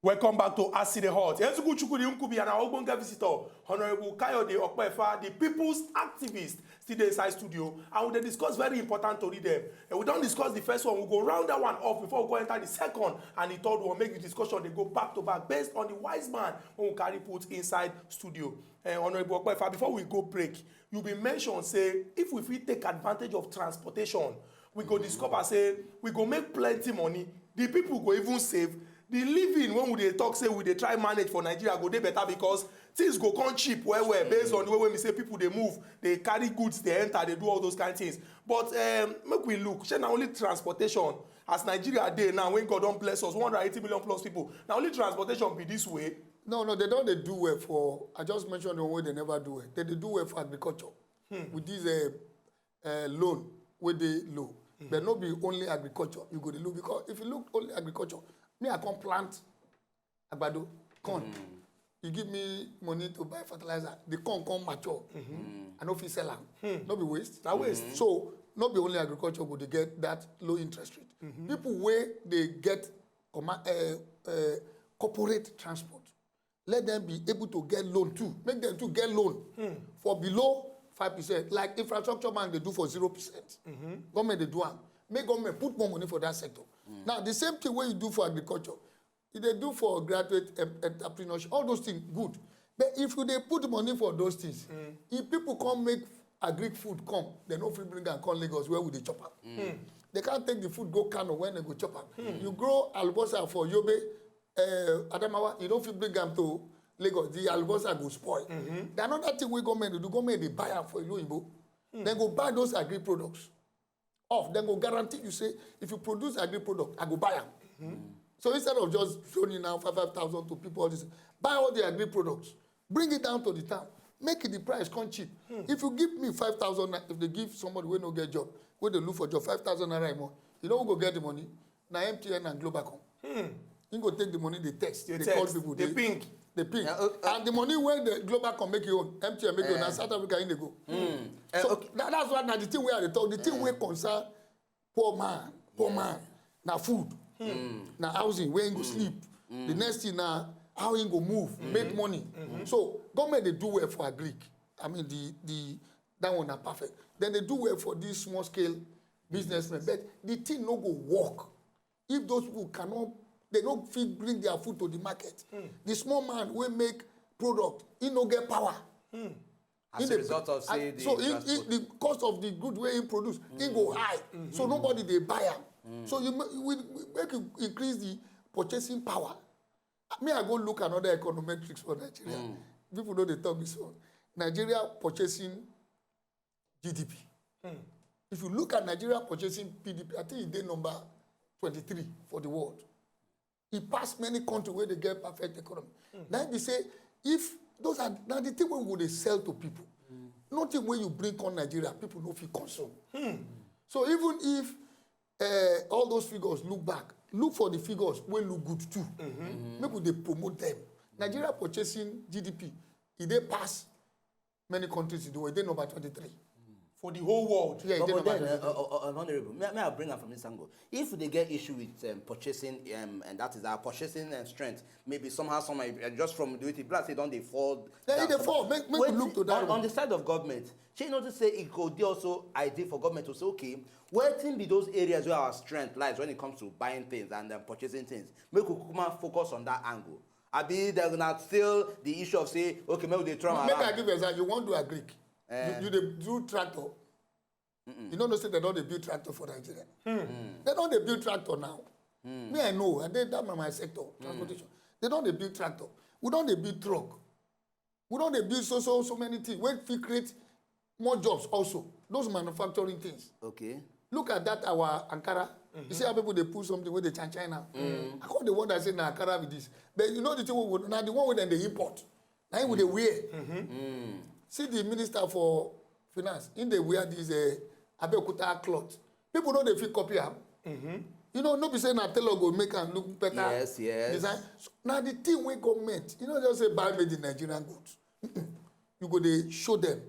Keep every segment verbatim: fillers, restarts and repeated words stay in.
Welcome back to As E Dey Hot. Ezuku Chukwudi Nkubi and our ogbonge visitor, Honorable Kayode Okpefa, the people's activist, still dey inside studio, and we dey discuss very important tori dem. And we don discuss the first one, we go round that one off before we go enter the second and the third one, make the discussion dey go back to back based on the wise man wey we carry put inside studio. Eh, Honorable Okpefa, before we go break, you bin mention say if we fit take advantage of transportation, we go discover say we go make plenty money, the people go even save, the living wey we dey talk say we dey try manage for Nigeria go dey better because things go come cheap well well based on the way wey we say people dey move, dey carry goods, dey enter, dey do all those kind things. But um, make we look, shey na only transportation as Nigeria dey now, when God don bless us, one hundred eighty million plus people, na only transportation be this way? No, no, they don dey do well for, I just mentioned the one wey they never do well. They dey do well for agriculture with this uh, uh, loan wey dey low. But no be only agriculture you go dey look, because if you look only agriculture, me I come plant agbado, corn. You give me money to buy fertilizer, the corn come mature. I no fit sell am. No be waste? Na waste. So no be only agriculture go dey get that low interest rate. People wey dey get comma- uh, uh, corporate transport, let them be able to get loan too. Make them too get loan for below five percent, like infrastructure bank dey do for zero percent. Government dey do am. Make government put more money for that sector. Now the same thing wey you do for agriculture, e dey do for graduate em- entrepreneurship, all those things good. But if you dey put money for those things, if people come make agric food come, dem no fit bring am come Lagos where we dey chop am. They can't take the food go Kano when they go chop am. You grow alubosa for Yobe, uh, Adamawa, you no fit bring am to Lagos, the alubosa go spoil. Then another thing wey government dey do, government dey buy am for Ilu Oyinbo. Dem go buy those agri products off, dem go guarantee you say if you produce agri product, I go buy am. So instead of just zoning now five five thousand to people, all this, buy all the agri products, bring it down to the town, make the price come cheap. If you give me five thousand, if they give somebody wey no get job, wey dey look for job, five thousand naira a month, you know who go get the money? Na M T N and Globacom. He go take the money, dey text, dey call people, dey ping. Dey ping. And the money wey the Globacom make you own, M T N make you own, na South Africa he dey go. So that, that's why na the thing wey I dey talk, the thing wey concern poor man, poor man, na food, na housing where he go sleep. The next thing na how he go move, make money. So government dey do well for agric. I mean the the that one na perfect. Then they do well for these small scale businessmen. But the thing no go work if those people cannot, they no fit bring their food to the market. The small man wey make product, he no get power. As a result of say the so he, he, the cost of the good wey he produce, he go high. So nobody dey buy am. So you ma- we, we make you increase the purchasing power. Me, I go look another econometrics for Nigeria. People no dey talk this one. Nigeria purchasing G D P. If you look at Nigeria purchasing P D P, I think e dey number twenty-three for the world. E pass many countries wey dey get perfect economy. Now be say if those are now the thing wey we go dey sell to people, nothing wey you bring come Nigeria, people no fit consume. So even if uh, all those figures look back, look for the figures wey look good too. Make we dey promote them. Nigeria purchasing G D P, e dey pass many countries in the world. E dey number twenty-three. For the whole world. Yeah, e dey But number then, uh, twenty-three. uh, uh, uh, Honorable, may, may I bring am from this angle? If they get issue with um, purchasing, um, and that is our purchasing uh, strength, maybe somehow, somehow, uh, just from the way the black say don dey fall. Yeah, e down dey somehow. fall. Make, make we Wait, look to that on, one. On the side of government, shey you notice say e go dey also ideal for government to say, okay, wetin be those areas where our strength lies when it comes to buying things and um, purchasing things? Make we kukuma focus on that angle. Abi there na still the issue of say, okay, make we dey throw am Make I around. give you example. You wan do agric. Eh. You, you dey do tractor. You no know say dem don dey build tractor for Nigeria. Dem don dey build tractor now. Me, I know. I dey that na my sector, transportation. Dem don dey build tractor. We don dey build truck. We don dey build so so so many things wey fit create more jobs also. Those manufacturing things. Okay. Look at that our Ankara. You see how people dey pull something wey dey China China. I come dey wonder say na Ankara be this. But you know the thing wey we, na the one wey dem dey import. Na him we dey wear. See the minister for finance, him dey wear this uh, Abeokuta cloth. People no dey fit copy am. You know, no be say na tailor go make am look better. Yes, yes. Design. So, na the thing wey government, you know, just say buy made in Nigerian goods. You go dey show them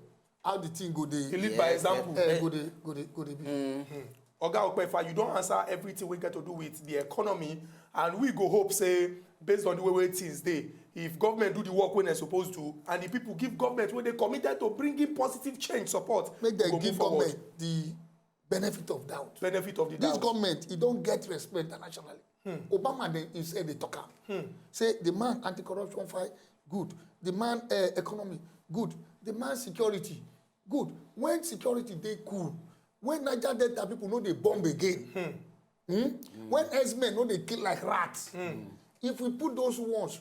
how the thing go dey. You lead by Yes, example. eh, go dey go dey go dey be. Oga Okpefa, you don answer everything wey get to do with the economy, and we go hope say Based on the way wey things dey, if government do the work wey dem suppose do, and the people give government wey dey committed to bringing positive change support, Make we go dem give move forward. Government the benefit of doubt. Benefit of the This doubt. Government, e don get respect internationally. Obama dem himself dey talk am. Say the man anti-corruption fight good, the man uh, economy good, the man security good. When security dey cool, when Niger Delta people no dey bomb again, hmm? When herdsmen no dey kill like rats, if we put those ones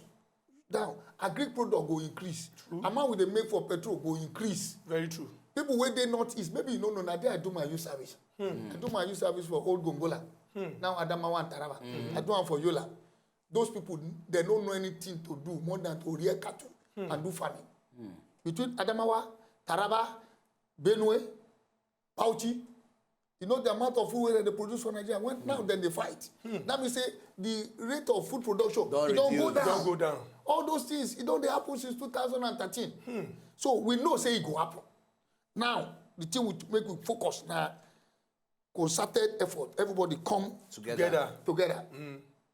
down, agric product go increase. Amount we dey make for petrol go increase. Very true. People wey dey northeast, maybe you no know, na there I do my youth service. I do my youth service for Old Gongola, now Adamawa and Taraba. I do am for Yola. Those people, they don't know anything to do more than to rear cattle and do farming. Between Adamawa, Taraba, Benue, Bauchi, you know the amount of food wey dem dey produce for Nigeria. When now dem dey fight, that means say the rate of food production Don e don go reduce. down. Don go down. All those things e don dey happen since two thousand and thirteen. So we know say e go happen. Now the thing we make we focus na concerted effort. Everybody come Together. Together. Together.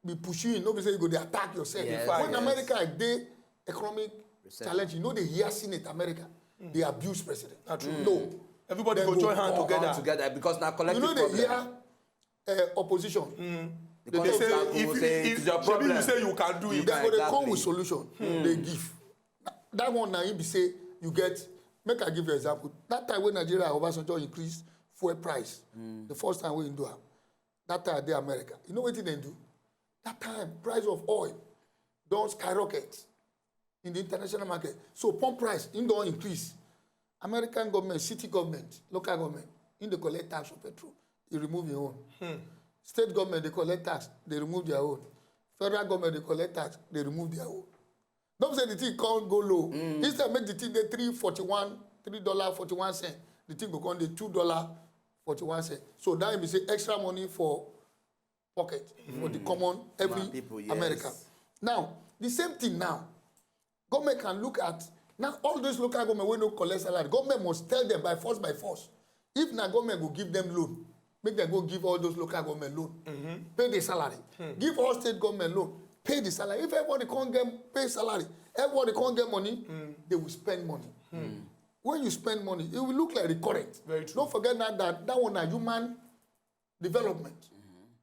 Be pushing. No be say you go dey attack yourself. Yes, When yes. America dey economic Recession. Challenge, you know they hear Senate America, they abuse president. Na true. No. Everybody Dem go go join hand come together. Come together because na You collective know they problem. Hear uh, opposition. The They country say will if, say if, it's your shebi problem. You say you can do You it. They can- go dey come Exactly. with solution. They give. That one now he be say you get. Make I give you example. That time when Nigeria Obasanjo increase fuel price, the first time we do am, that time dey America. You know what they do? That time price of oil don skyrocket in the international market. So pump price e don increase. American government, city government, local government, e dey collect tax for petrol, e remove im own. State government dey collect tax, they remove their own. Federal government dey collect tax, they remove their own. No be say the thing come go low. Instead make the thing dey three forty-one, three dollar forty-one cent, the thing go come dey two dollar forty-one cent. So that mean say extra money for pocket for the common every People, yes. America. Now the same thing now, government can look at now all those local government wey no collect salary. Government must tell them by force by force. If na government go give them loan, make them go give all those local government loan, pay the salary. Give all state government loan, pay the salary. If everybody can't get pay salary, everybody can't get money, they will spend money. When you spend money, it will look like recurrent. Very true. Don't forget now that that one na human development.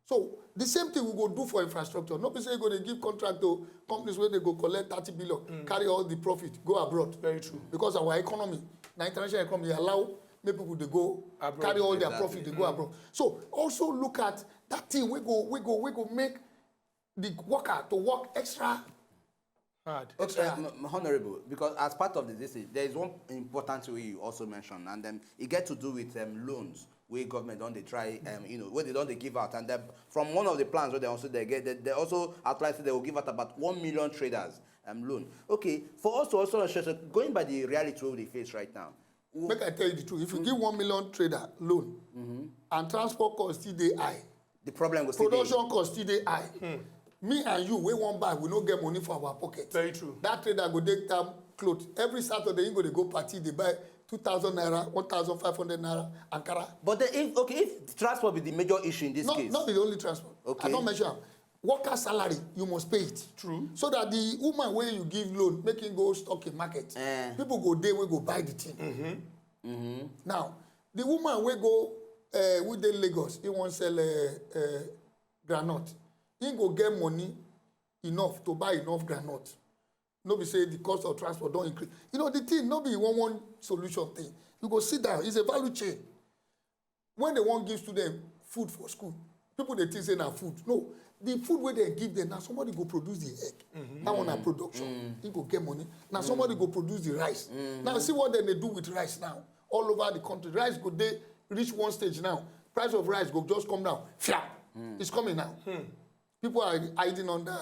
So the same thing we go do for infrastructure. No be say you go dey give contract to companies where they go collect thirty billion, carry all the profit, go abroad. Very true. Because our economy, na international economy, allow make people dey go Abroad. Carry all their Exactly. Profit, they go abroad. So also look at that thing we go we go we go make the worker to work extra. Hard. Okay, um, Honorable, because as part of this, this is- there is one important thing you also mentioned, and um, it get to do with um, loans where government don't they try, um, you know, where they don't they give out, and then from one of the plans where they also they get, they, they also outline say they will give out about one million traders um, loan. Okay, for us to also assess, going by the reality we face right now, who- Make I tell you the truth. If you give one million trader loan and transport cost still dey high, the problem will still be- production cost still dey high. Me and you wey wan buy, we no get money for our pocket. Very true. That trader go dey town cloth every Saturday. He go dey go party, dey buy two thousand naira, one thousand five hundred naira Ankara. But then if okay, if transport be the major issue in this Not case, not be the only transport. Okay. I don mention am. Worker salary, you must pay it. True. So that the woman wey you give loan make him go stock in market, Eh. people go dey wey go buy the thing. Now the woman wey go uh, wey dey Lagos, he wan sell uh, uh, groundnut, he go get money enough to buy enough groundnut. No be say the cost of transport don increase. You know the thing no be one one solution thing. You go sit down. It's a value chain. When they wan give student food for school, people dey think say na food. No, the food wey dem give them, na somebody go produce the egg. That one na production. He go get money. Na somebody go produce the rice. Now see what dem dey do with rice now. All over the country, rice go dey reach one stage now. Price of rice go just come down. Fiap! It's coming now. People are hiding under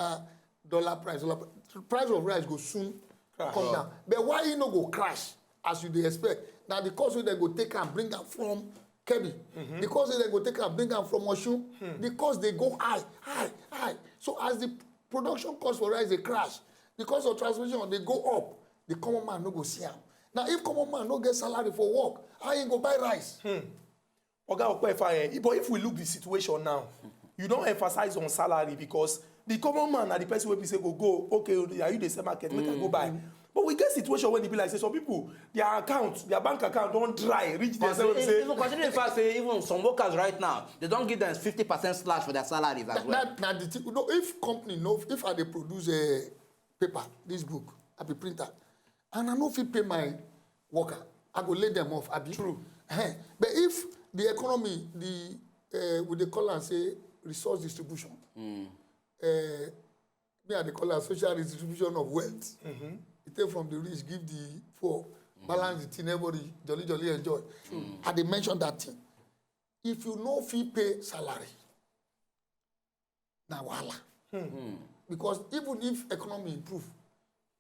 dollar price. Dollar price. Price of rice go soon Crash. Come down. But why e no go crash as you dey expect? Na the cost wey dem go take am bring am from Kebbi. The cost wey dem go take am bring am from Osun. The cost dey go high, high, high. So as the production cost for rice dey crash, the cost of transportation dey go up. The common man no go see am. Now if common man no get salary for work, how he go buy rice? Oga Okpefa, eh, but if we look the situation now, you don emphasize on salary because The common man na the person wey be say go go, "Okay, are you dey sell market? Make I go buy." But we get situation when e be like say some people, their account, their bank account don dry reach there. Say, say, even considering the fact say even some workers right now, they don give them fifty percent slash for their salaries as well. That, that na the thing. No, if company no, if I dey produce a paper, this book, I be printer, and I no fit pay my worker, I go lay them off, abi? True. Eh, but if the economy, the, uh, we dey call am say resource distribution, uh, me I dey call am social redistribution of wealth. E take from the rich give the poor, balance the thing, everybody jolly jolly enjoy. I dey mention that thing. If you no fit pay salary, na wahala. Because even if economy improve,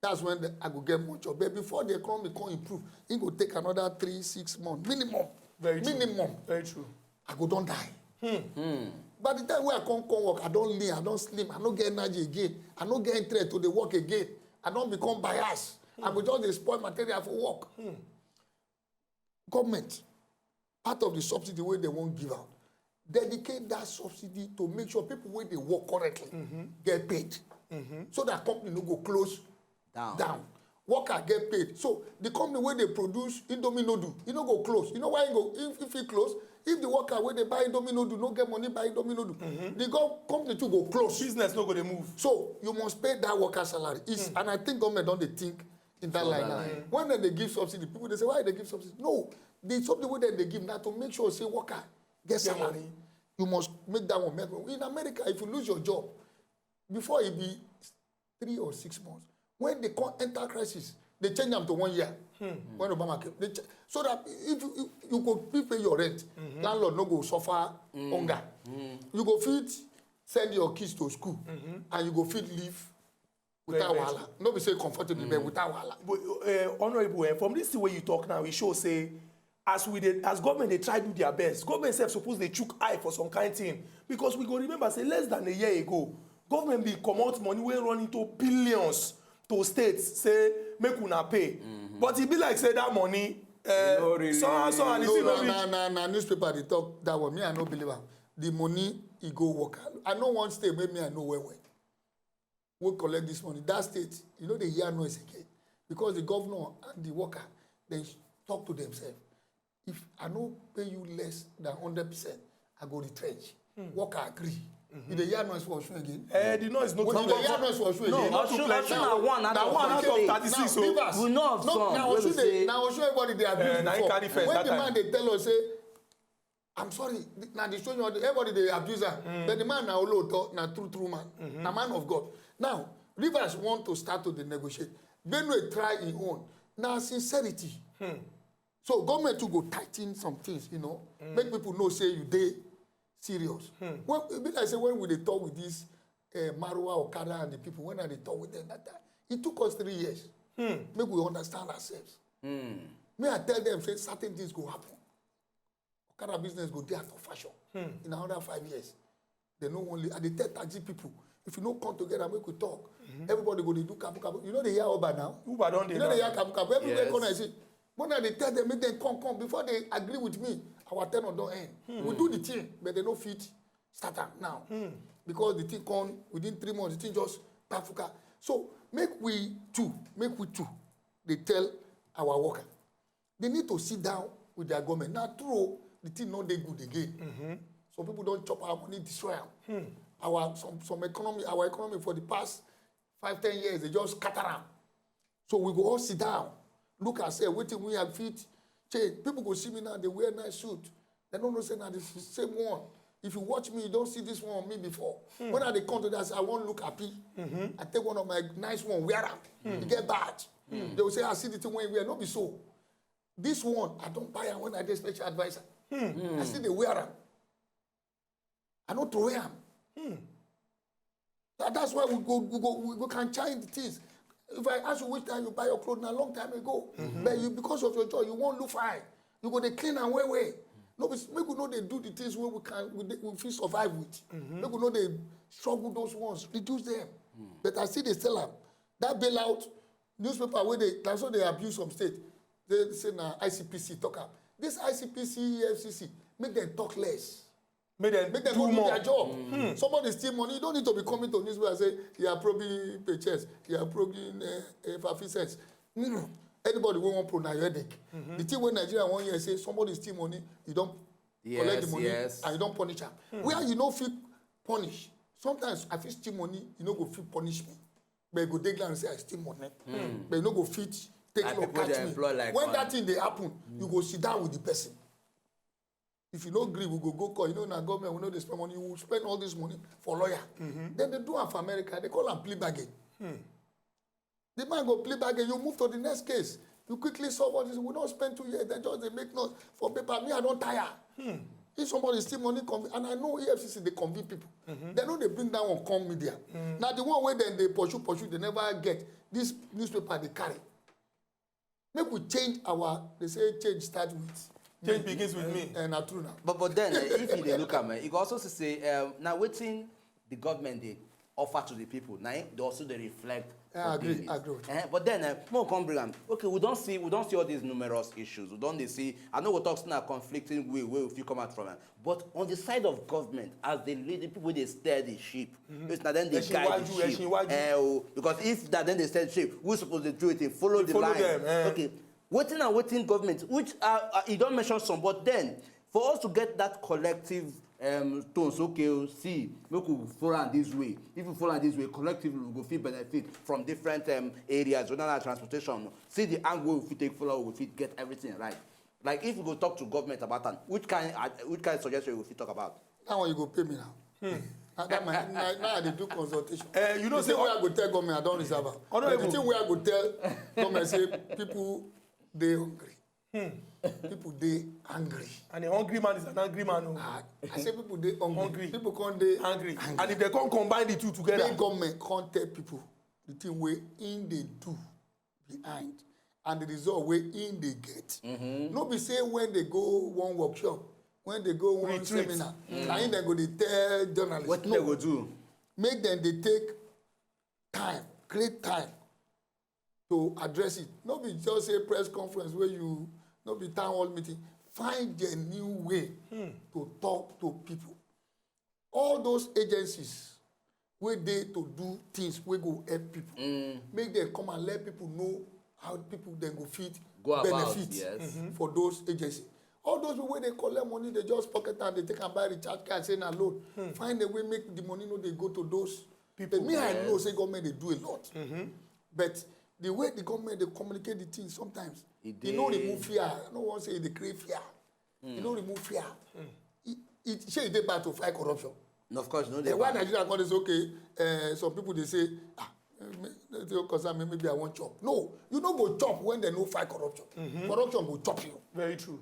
that's when the, I go get more job. But before the economy come improve, e go take another three, six months minimum. Very true. Minimum. Very true. I go don die. By the time wey I come come work, I don lean, I don slim, I no get energy again, I no get interest to dey work again, I don become bias. I go just dey spoil material for work. Government, part of the subsidy wey dem wan give out, dedicate that subsidy to make sure people wey dey work currently get paid, so that company no go close down. Worker get paid, so the company wey dey produce indomie noodle, e no go close. You know why e go, if, if e close? If the worker wey dey buy indomie noodle no get money buy indomie noodle, the go, company too go close. Business no go dey move. So you must pay that worker salary. Is, and I think government don dey think in that line now. When dem dey give subsidy, people dey say, "Why dem dey give subsidy?" No, the subsidy wey dem dey give na to make sure say worker get salary. You must make that one make. In America, if you lose your job, before e be three or six months, when dem come enter crisis, dem change am to one year. When Obama came, dem ch-, so that if you, you, you go fit pay your rent, landlord no go suffer hunger. You go fit send your kids to school, and you go fit live without wahala. No be say comfortable, but without wahala. But, uh, Honorable, eh, from this thing wey you talk now, e show say as we dey, as government dey try do their best, government sef suppose dey chook eye for some kind thing, because we go remember say less than a year ago, government bin comot money wey run into billions to states, say make una pay. But e be like say that money, eh, somehow, somehow, the thing no reach. Na, na, na newspaper dey talk that one. Me, I no believe am. The money, e go work. I know one state wey me I know well well, wey collect this money. That state, you no dey hear noise again, because the governor and the worker, dem talk to themselves. "If I no pay you less than hundred percent, I go retrench." Worker agree. You dey hear noise for Osun again? Eh, the noise no too plenty. You dey hear noise for Osun again? No, Osun, Osun na one out of thirty-six. Now, Rivers, we know of some wey be say, now Osun everybody dey abuse before. When the man dey tell us say, I'm sorry, th-, na the situation, everybody dey abuse am. But the man na olooto, na true, true man, na man of God. Now, Rivers want to start to dey negotiate. Benue try im own. Na sincerity. So government too go tighten some things, you know, make people know say you dey serious. When, e be like say when we dey talk with this, eh, Marwa, Okada and the people, when I dey talk with them that time, it took us three years. Make we understand ourselves. Me, I tell them say certain things go happen. Okada business go dey out of fashion in another five years. They no only, I dey tell taxi people, "If you no come together, make we talk." Everybody go dey do kabu kabu. You no dey hear Uber now? Uber don dey now. You no dey hear kabu kabu? Everywhere corner, I see. When I dey tell them, make them come, come. Before they agree with me, our tenure don end. We do the thing, but they no fit start am now. Because the thing come, within three months, the thing just tafuka. So make we too, make we too dey tell our worker, they need to sit down with their government. Na true, the thing no dey good again. Some people don chop our money, destroy am. Our, some, some economy, our economy for the past five, ten years, they just scatter am. So we go all sit down, look ourselves, wetin we have fit change. People go see me now, they wear nice suit. They don't know say na the s-, same one. If you watch me, you don't see this one on me before. When I dey come to that, I wan look happy. I take one of my nice one, wear am. E get badge. They will say, "I see the thing wey you wear." No be so. This one, I don buy am when I dey special adviser. I still dey wear am. I no throw am. That, that's why we go, we go, we go can change the things. If I ask you which time you buy your clothes, na long time ago. But you, because of your job, you wan look fine. You go dey clean am well well. No be s-, make we no dey do the things wey we can, we dey, we fit survive with. Make we no dey struggle those ones, reduce them. But I still dey sell am. That bailout newspaper wey dey, na so they abuse some state. They say na I C P C talk am. This I C P C, E F C C, make them talk less. Make dem Make them do go do more. Their job. Somebody steal money. You don't need to be coming to newspaper and say you are probing paychecks, you are probing uh, uh, fafisets. No, no. Anybody wey wan probe na your headache. The thing wey Nigeria wan hear say somebody steal money, you don collect the Yes, money yes. and you don punish am. Where you no fit punish, sometimes I fit steal money, you no go fit punish me, but you go dey ground say I steal money, but you no go fit take Like law people dey catch me. Employ like When man. That thing dey happen, you go sit down with the person. If you no gree, we go go call. You know, na government, we no dey spend money. You will spend all this money for lawyer. Then they do am for America. They call am plea bargain. The man go plea bargain. You move to the next case. You quickly solve all this. We don't spend two years. They just they make noise for paper. Me, I don't tire. If somebody steal money, conv- and I know E F C C they convince people. They know they bring that one come media. Now the one where then they pursue pursue they never get this newspaper they carry. Make we change our they say change start with Change begins with me. And na true now. But but then eh, if you dey look am, eh, you go also see say um, na wetin the government dey offer to the people na im dey also dey reflect. Yeah, for agree, business. agree with you. Eh, but then uh, mo come bring am. Okay, we don see we don see all these numerous issues. We don dey see. I no go talk say na conflicting way wey we fit come out from am. But on the side of government, as the leading people wey dey steer the ship, it's na dem dey Ẹṣin guide the iwájú, ship. ẹṣin iwájú. Eh, oh, because if na dem dey steer the ship, we suppose dey do it, follow the Follow line. them, eh. Okay, wetin and wetin government, which uh, uh, you don mention some, but then for us to get that collective um, tone, so okay, oh, see, make we follow am this way. If we follow am this way, collectively we go fit benefit from different um, areas, whether na transportation, see the angle we fit take follow, we fit get everything right. Like if we go talk to government about am, which kind uh, which kind suggestion we fit talk about? That one you go pay me now. Na that my na, now I dey do consultation. Eh, you know The say thing wey I go tell government, I don reserve am. But Honorable. The thing wey I go tell government say people dey hungry. People dey angry. And a hungry man is an angry man. Oh. Ah, I say people dey hungry. Hungry. People come dey Angry. And if they come combine the two together, Make government come tell people the thing wey im dey do behind and the result wey im dey get. No be say when they go one workshop, when they go one Retreat. Seminar, na im dem go dey tell journalists. Wetin No. Dem go do? Make dem dey take time, create time to address it. No be just say press conference where you no be town hall meeting. Find the new way to talk to people. All those agencies wey dey to do things wey go help people, make dem come and let people know how people dem go fit Go about, benefit yes. For those agencies. All those people wey dey collect money, they just pocket and they take and buy recharge card, say na loan. Find a way make the money no dey go to those. People, me, I know say government dey do a lot, but the way the government dey communicate the thing sometimes, E e no dey- remove fear. I no wan say e dey create fear. E no remove fear. E e shey e dey bad to fight corruption. And of course, no dey Then why bad. Nigeria come dey say okay, uh, some people dey say ah, eh, me- no dey concern me, maybe I wan chop. No, you no go chop when dem no fight corruption. Corruption go chop you. Very true.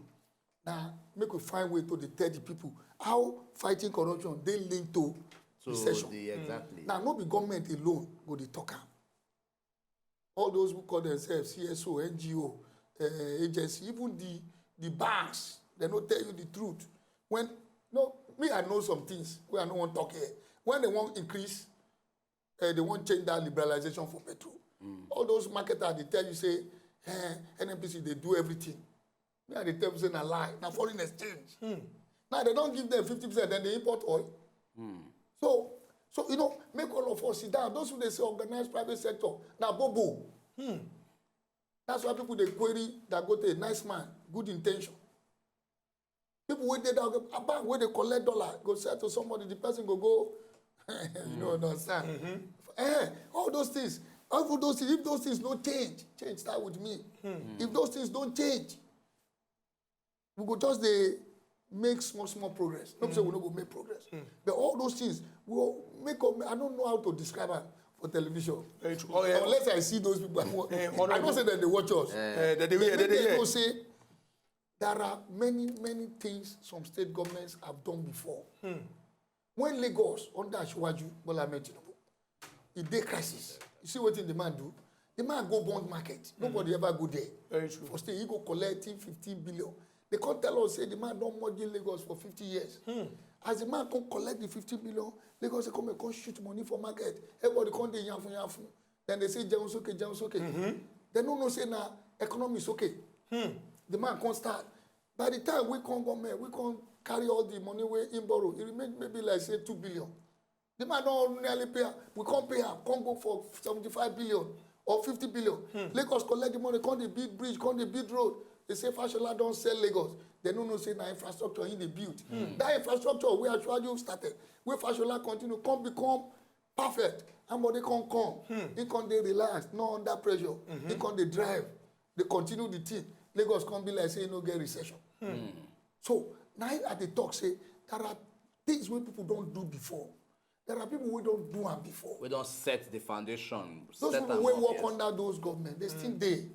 Na make we find way to dey tell the people how fighting corruption dey linked to So recession. The, exactly. Na no be government alone go dey talk am. All those who call themselves C S O, N G O, uh, agency, even the the banks, they no tell you the truth. When no, me I know some things wey I no wan talk here. When they wan increase, uh, they wan change that liberalization for petrol. All those marketers dey tell you say eh, N N P C dey do everything. Me I dey tell you say na lie, na foreign exchange. Now they don give them fifty percent, then they import oil. So so you know make all of us sit down. Those who dey say organized private sector na bobo. That's why people dey query Dangote, nice man, good intention. People wey dey that a bank wey dey collect dollar go sell to somebody, the person go go. You no understand. Eh, all those things, all those things, if those things no change, change start with me. If those things don change, we go just dey make small small progress. No be say we no go make progress, but all those things we go make up. I don't know how to describe am for television. Very true. Oh, yeah. Unless I see those people, I, wan- Eh, I know say dem dey watch us. Eh, they dey But hear, they make dey dem hear. Know say there are many many things some state governments have done before. When Lagos under Asiwaju Bola Ahmed Tinubu, e dey crisis. You see wetin the man do? The man go bond market. Nobody ever go there. Very true. For state, he go collect fifteen billion. They come tell us say the man don mortgage Lagos for fifty years. As the man come collect the fifteen billion, Lagos say come and come shoot money for market. Everybody come dey yanfun yanfun. Then they say jẹun sókè, jẹun sókè. They no know say na economy is okay. The man come start. By the time we come government, we come carry all the money wey im borrow, e remain maybe like say two billion. The man don nearly pay am. We come pay am, come go for seventy-five billion or fifty billion. Lagos collect the money, come dey build bridge, come dey build road. They say Fashola don sell Lagos. They no know say na infrastructure he dey build. That infrastructure wey Asiwaju started, wey Fashola continue, come become perfect. Ambode come come. He come dey relaxed, no under pressure. He come dey drive, dey continue the thing. Lagos come be like say e no get recession. So na I dey talk say there are things wey people don do before. There are people wey don do am before. We don set the foundation. Those set people am wey up, work yes. Under those government, they still dey.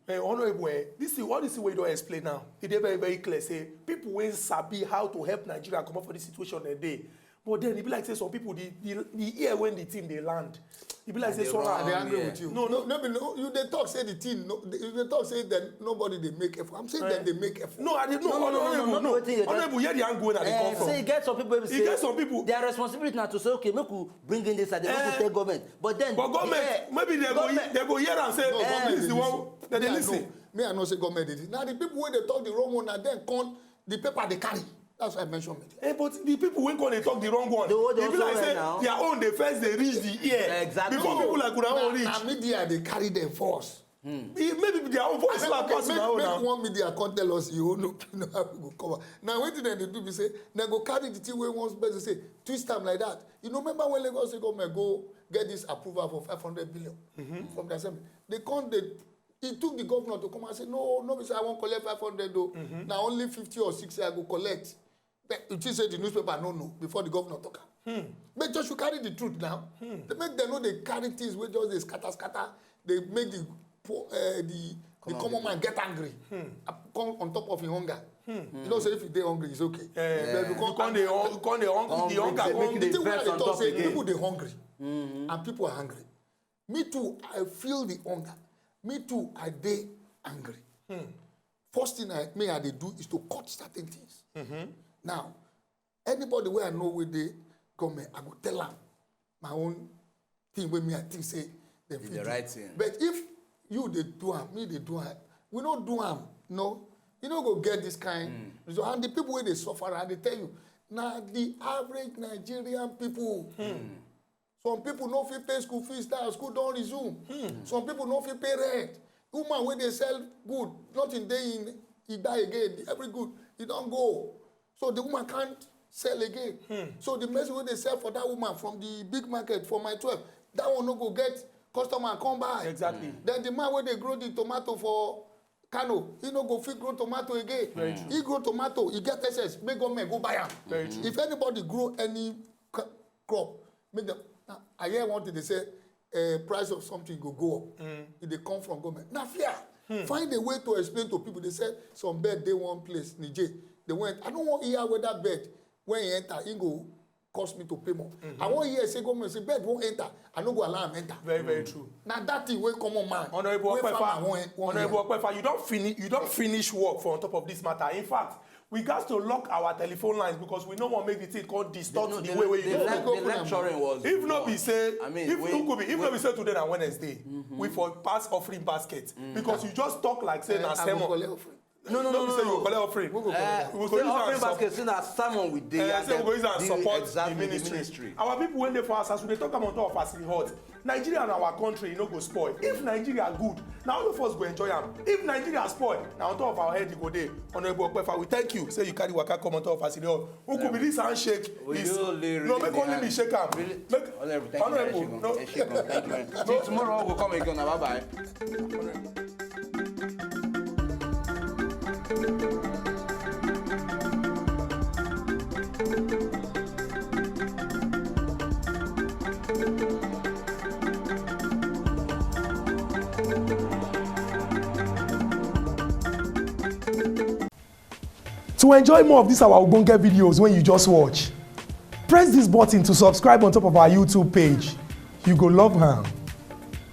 Eh, Honorable, eh, this is what this way you don explain now. E dey very very clear say people wey sabi how to help Nigeria comot for this situation dem dey. But then e be like say some people the the, the ear when the thing dey land, e be like say dey somehow. I dey wrong. Angry Yeah. With you. No, no. No be no. You dey talk say the thing. No, you dey talk say that nobody dey make effort. I'm saying Eh. That they make effort. No, I dey no, No, no, no, no, Honorable, no, no. no, wetin you dey talk? Honorable, hear the angle wey I dey Eh, come from. Say e get some people wey be E say get some people. Their responsibility na to say, okay, make we bring in this side, make we Eh, tell government. But then But government, yeah, maybe they go government- they go hear and say No, this government is dey the listen. One they Me, dey I listen. Know. Me, I know say government dey listen. Now the people wey dey talk the wrong one, na then come the paper dey carry. That's why I mention media. Eh, but the people wey come dey talk the wrong one, The one e be dey like also say now. Their own dey first dey reach the ear Exactly. Before people like una own Na, reach. Na media dey carry them first. E- Maybe their own voice Make, loud pass make, una own make now. One media come tell us, you know, you know how we go cover. Now wetin dem dey do be say dem go carry the thing wey one person say twist am like that. You know, remember when Lagos State government go get this approval for five hundred billion from the assembly? They come dey. It took the governor to come and say, no, no be say I wan collect five hundred though. Na only fifty or sixty I go collect. But you think say the newspaper no know before the governor talk am. But just you carry the truth now. They make dem no dey carry things wey just dey scatter scatter. Dey make the poor, uh, the the common man get angry. Uh, Come on top of him hunger. You know say if you dey hungry, it's okay. Eh, But if you you come come dey hung- come dey hungry, the Hungry, hunger they come. make The the thing wey I vex dey on talk top say again. People dey hungry, and people are hungry. Me too, I feel the hunger. Me too, I dey angry. First thing I me I dey do is to cut certain things. Now, anybody wey I know wey dey government, I go tell am my own thing wey me I think say dem fit the do. Right thing. But if you dey do am, me dey do am, we no do am, no, you no go get this kind result. And the people wey dey suffer, I dey tell you, na the average Nigerian people. Some people no fit pay school fees now, school don resume. Some people no fit pay rent. Woman wey dey sell good, nothing dey in Igba again. Every good, e don go. So the woman can't sell again. So the medicine wey dey sell for that woman from the big market for Mile twelve, that one no go get customer come buy. Exactly. Then the man wey dey grow the tomato for Kano, he no go fit grow tomato again. He grow tomato, he get excess, make government go buy am. If anybody grow any c- crop, make them. Now, I hear one thing they say, uh, price of something go go up. If they come from government, na fear. Find a way to explain to people. They said some bird dey one place, Niger. They went. I don't want hear whether bird when he enter, he go cost me to pay more. I wan hear say government say bird wan enter, I no go allow am enter. Very very true. Na that thing wey common man, Honorable wey Okpefa, farmer wan wan Honorable hear. Okpefa, you don finish, you don finish work for on top of this matter. In fact, we gats to lock our telephone lines because we no wan make the thing come distort No, the the, way wey the, you le- don go the put am. Lecturing was. If no be say, I mean, if we- no go be, if no we- be say today na Wednesday, we for pass offering basket because you just talk like say na I go sermon. Collect offering. No, no, No no, be no, say you no. Collect offering. Who go Uh, collect? We we go say use am offering support- basket, say na sermon we dey. Eh, And say we then go use am the- support exactly, the ministry. Our people wey dey for us, as we dey talk am on top of as e hot, Nigeria na our country, e no go spoil. If Nigeria good, na all of us go enjoy am. If Nigeria spoil, na on top of our head e go dey. Honorable Okpefa, we thank you say you carry waka come on top of as e hot. Who could be this handshake? We Is- do only No, really make only the me shake am. Really? Make Honorable, thank you, Honorable, Honorable. No. Thank you, thank you. Till tomorrow we go come again. Bye bye. To enjoy more of these our ogbonge videos when you just watch, press this button to subscribe on top of our YouTube page. You go love am.